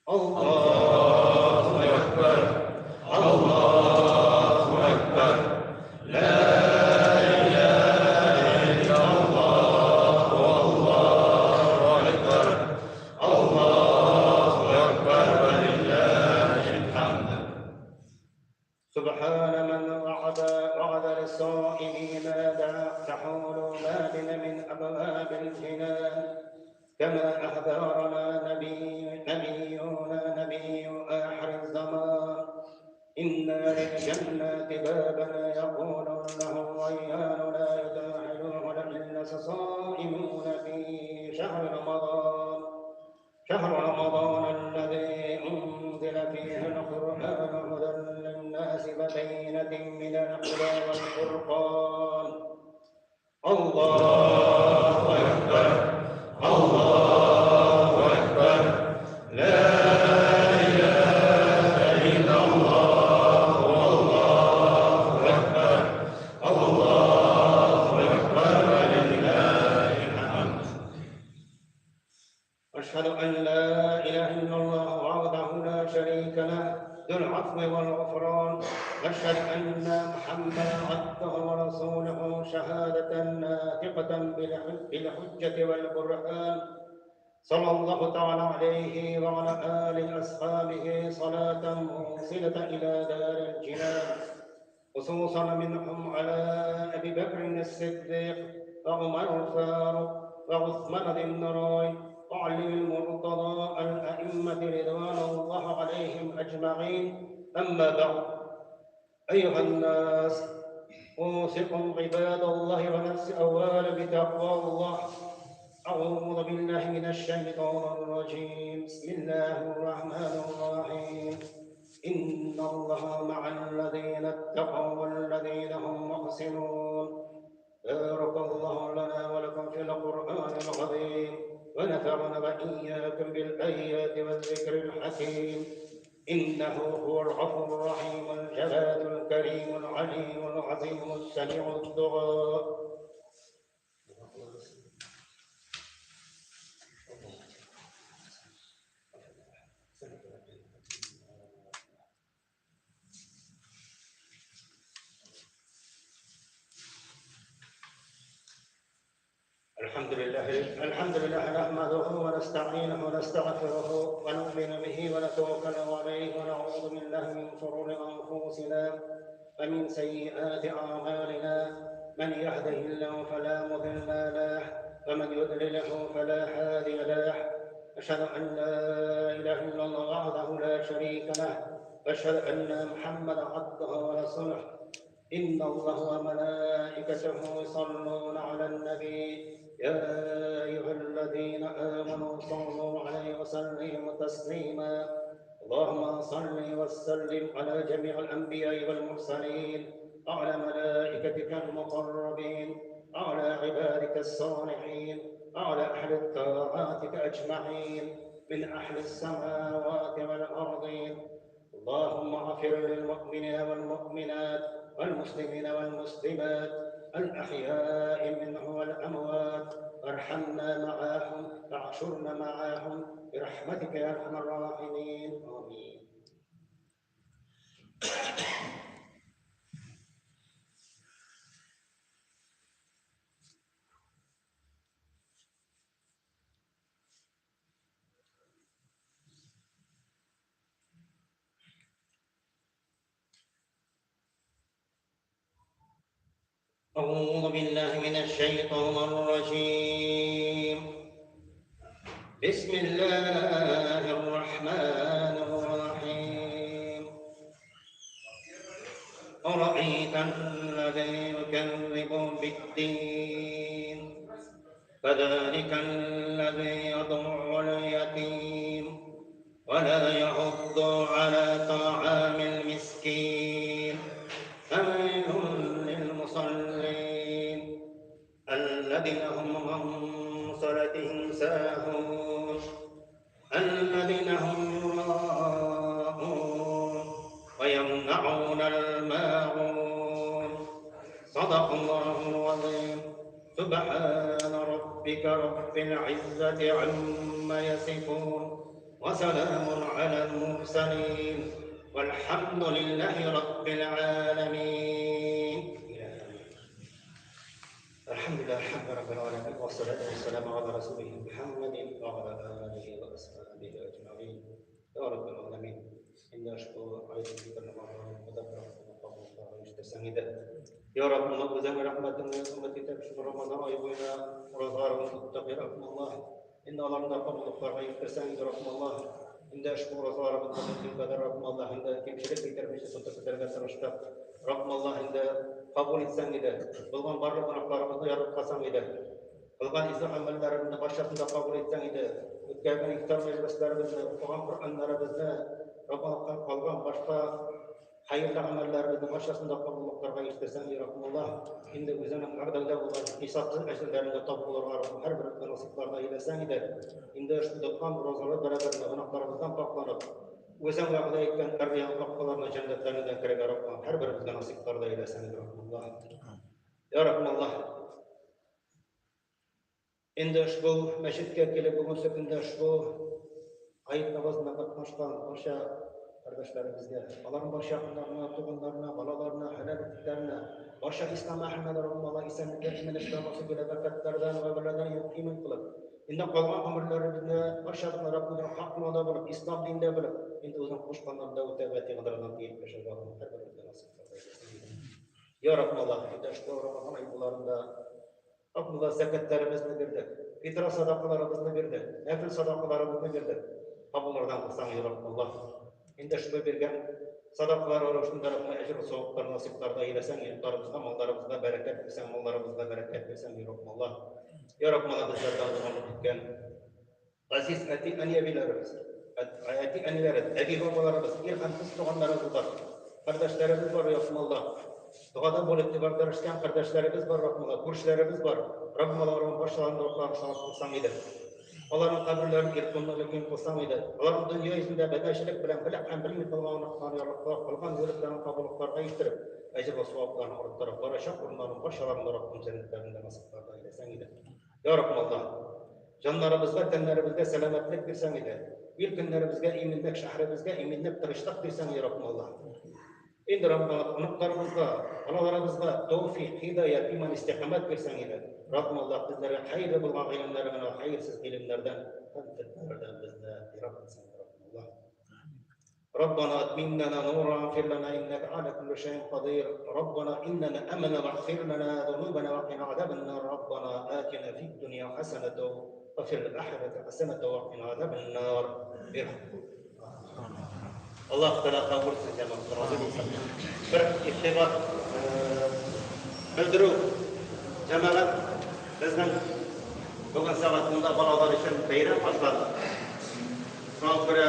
الله أكبر، الله أكبر، لا إله إلا الله، والله أكبر، الله أكبر، ولله الحمد. سبحان من وعد للصائمين تحول بابن من أبواب الجنان، كما أخبرنا نبينا نبي آخر الزمان. إن للجنة بابا يقول له الريان لا يدخله إلا الصائمون في شهر رمضان، شهر رمضان الذي أنزل فيه القرآن هدى للناس وبينة من الهدى والفرقان. الله أكبر، الله أكبر، لا إله إلا الله، والله أكبر، الله أكبر، ولله الحمد. أشهد أن لا إله إلا الله وحده لا شريك له ذو العفو والغفران، أشهد أن محمدا عبده ورسوله شهادة ناطقة بالحجة والبرهان، صلى الله تعالى عليه وعلى آل أصحابه صلاة موصلة إلى دار الجنان، خصوصا منهم على أبي بكر الصديق وعمر الفاروق وعثمان ذي النورين وعلي المرتضى الأئمة رضوان الله عليهم أجمعين. أما بعد، أيها الناس، أوصيكم عباد الله ونفسي أولا بتقوى الله. أعوذ بالله من الشيطان الرجيم. بسم الله الرحمن الرحيم. إن الله مع الذين اتقوا والذين هم محسنون. بارك الله لنا ولكم في القرآن العظيم، ونفعنا وإياكم بالآيات والذكر الحكيم. إنه هو الغفور الرحيم الجواد الكريم العليم العظيم السميع الدعاء. الحمد لله نحمده ونستعينه ونستغفره ونؤمن به ونتوكل عليه، ونعوذ بالله من شرور أنفسنا ومن سيئات أعمالنا من يهده الله فلا مضل له ومن يضلله فلا هادي له. أشهد أن لا إله إلا الله وحده لا شريك له وأشهد أن محمدا عبده ورسوله. إن الله وملائكته يصلون على النبي يا أيها الذين آمنوا صلوا عليه وسلموا تسليما. اللهم صل وسلم على جميع الأنبياء والمرسلين وعلى ملائكتك المقربين وعلى عبادك الصالحين وعلى أهل طاعاتك أجمعين من أهل السماوات والأرضين. اللهم اغفر للمؤمنين والمؤمنات والمسلمين والمسلمات الأحياء منهم والأموات، وارحمنا معهم واحشرنا معهم برحمتك يا أرحم الراحمين. آمين. أعوذ بالله من الشيطان الرجيم. بسم الله الرحمن الرحيم. أرأيت الذي يكذب بالدين فذلك الذي يدع اليتيم ولا يحض على طعام المسكين. فويل للمصلين الذين هم عن صلاتهم ساهون الذين هم يراءون ويمنعون الماعون. صدق الله العظيم. سبحان ربك رب العزة عما يصفون وسلام على المرسلين والحمد لله رب العالمين. الحمد لله الحمد رب العالمين والصلاة والسلام على رسوله محمد وعلى آله وأصحابه أجمعين. يا رب العالمين. إن أشكر عليكم يا رب مغزم رحمة أمتي تبشر رمضان أيضا رزار تتقي رحم الله. إن الله قبل الخير رحم الله. Инде ошбу розаларыбызны мөмкин кадәр Раббым Аллаһ инде кимчелек китермичә тотып бетерергә тырыштык. Раббым Аллаһ инде кабул итсәң иде, булган барлык гөнаһларыбызны ярлыкасаң иде, кылган изге гамәлләребезне барчасын да кабул итсәң иде, үткәргән ифтар мәҗлесләребезне, укыган Коръәннәребезне, Раббым Аллаһ калган башка хәерле гамәлләребезне барчасын да кабуллыкларга ирештерсәң иде, Раббым Аллаһ инде үзеңнең вәгъдәңдә булган хисапсыз әҗерләреңдә тап булырга Раббым һәрбер насыйпларына әйләсәң иде. Инде ошбу тоткан уразалар бәрабәрендә гөнаһларыбыздан пакланып, үзең вәгъдә иткән Эр-Риян капкаларына җәннәтләреңдән керергә Раббым һәрберебезгә насыйпларда әйләсәң иде, Раббым Аллаһ. Я Раббым Аллаһ, инде ошбу мәчеткә килеп бүгенге көндә ошбу гает намазына катнашкан барча кардәшләребезгә, аларның барча якыннарына, туганнарына, балаларына, хәләл итекләренә, барча ислам әһленә Раббым Аллаһ исәнлекләр, иминлекләр насыйп итә, бәрәкәтләрдән вә бәладән имин кылып, инде калган гомерләребезне барчабызны Раббымның хак юлында булып, ислам динендә булып, инде үзең кушканнарында үтәп, тыйганнардан тыелып яшәргә Раббым һәрберебезгә насыйп кылсын. Я Раббым Аллаһ, инде ошбу Рамазан ае буларында Раббым Аллаһ зәкәтләребезне бирдек, фитра садакаларыбызны бирдек, нәфил садакаларыбызны бирдек. Кабуллардан кылсаң, я Раббым Аллаһ. Инде шуны биргән садакалар арасында Раббым әҗер саваплар насыйпларда әйләсәң, йортларыбызга, малларыбызга бәрәкәт бирсәң, малларыбызга бәрәкәт бирсәң, я Раббым Аллаһ. Я Раббым Аллаһ, безләрдән узган үткән газиз әти-әниләребез, әти-әниләребез, әби-бабаларыбыз, ир һәм кыз туганнарыбыз бар, кардәшләребез бар, я Раббым Аллаһ. Догада булып игътибар берешкән кардәшләребез бар, Раббым Аллаһ, күршеләребез бар. Раббым Аллаһ, аларның башларын рухларын шат кылсаң иде. Аларның каберләрен иркенлек кылсаң иде. Аларның дөнья йөзендә бәндәчелек белән белеп һәм белми кылган гөнаһларын ярлыклап, кылган изгелекләрен кабуллыкларга ирештереп, әҗер вә савапларын арттырып, барачак урыннарын барчаларын Раббым җәннәтләрендә насыйпларда әйләсәң иде. Я Раббым Аллаһ, җаннарыбызга, тәннәребезгә сәламәтлек бирсәң иде. Ил көннәребезгә иминлек, шәһәребезгә иминлек, тынычлык бирсәң, я Раббым Аллаһ. Инде Раббым Аллаһ, оныкларыбызга, балаларыбызга тәүфик, һидаят, иман, истикамәт бирсәң иде. Раббым Аллаһ, безләргә хәерле булган гыйлемнәр генә, хәерсез гыйлемнәрдән һәм фетнәләрдән безне ерак итсәң, Раббым Аллаһ. ربنا أتمم لنا نورا واغفر لنا إنك على كل شيء قدير. ربنا إننا آمنا واغفر لنا ذنوبنا وقنا عذاب النار. ربنا آتنا في الدنيا حسنة وفي الآخرة حسنة وقنا عذاب النار. Аллаһ Тәгалә кабул итсен, җәмәгать, разый булсын. Бер игътибар белдерү, җәмәгать, безнең бүген сәгать 10-да балалар өчен бәйрәм башланды. Шуңа күрә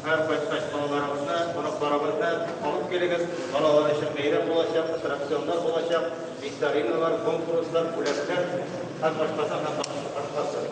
һәр кайткач балаларыбызны, оныкларыбызны алып килегез. Балалар өчен бәйрәм булачак, аттракционнар булачак, викториналар, конкурслар, бүләкләр һәм башкасы һәм башкасы.